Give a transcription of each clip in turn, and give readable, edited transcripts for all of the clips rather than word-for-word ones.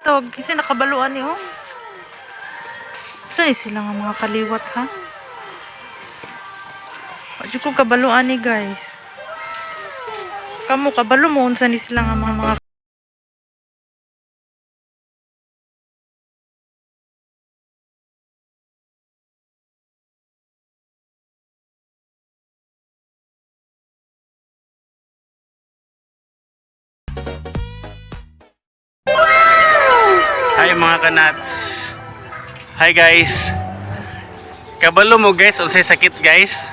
Tawag kasi nakabaluan ni oh. Saan sila nga mga kaliwat, ha? Wa jud ko kabaluan ni, guys. Kamo, kabalo mo unsa ni sila nga mga Hi, mga kanats. Hi, guys. Kabalo mo, guys, unsay sakit, guys?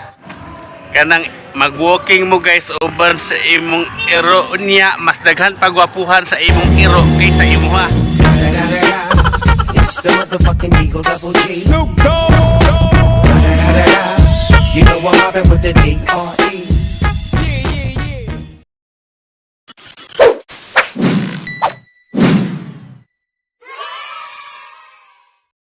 Kanang mag-walking mo, guys, uban sa imong iro niya mas daghan pagwapuhan sa imong iro kaysa imuha. It's the motherfucking Eagle Double G. Snoop Dogg. You know I'm mobbing with the D.R.E.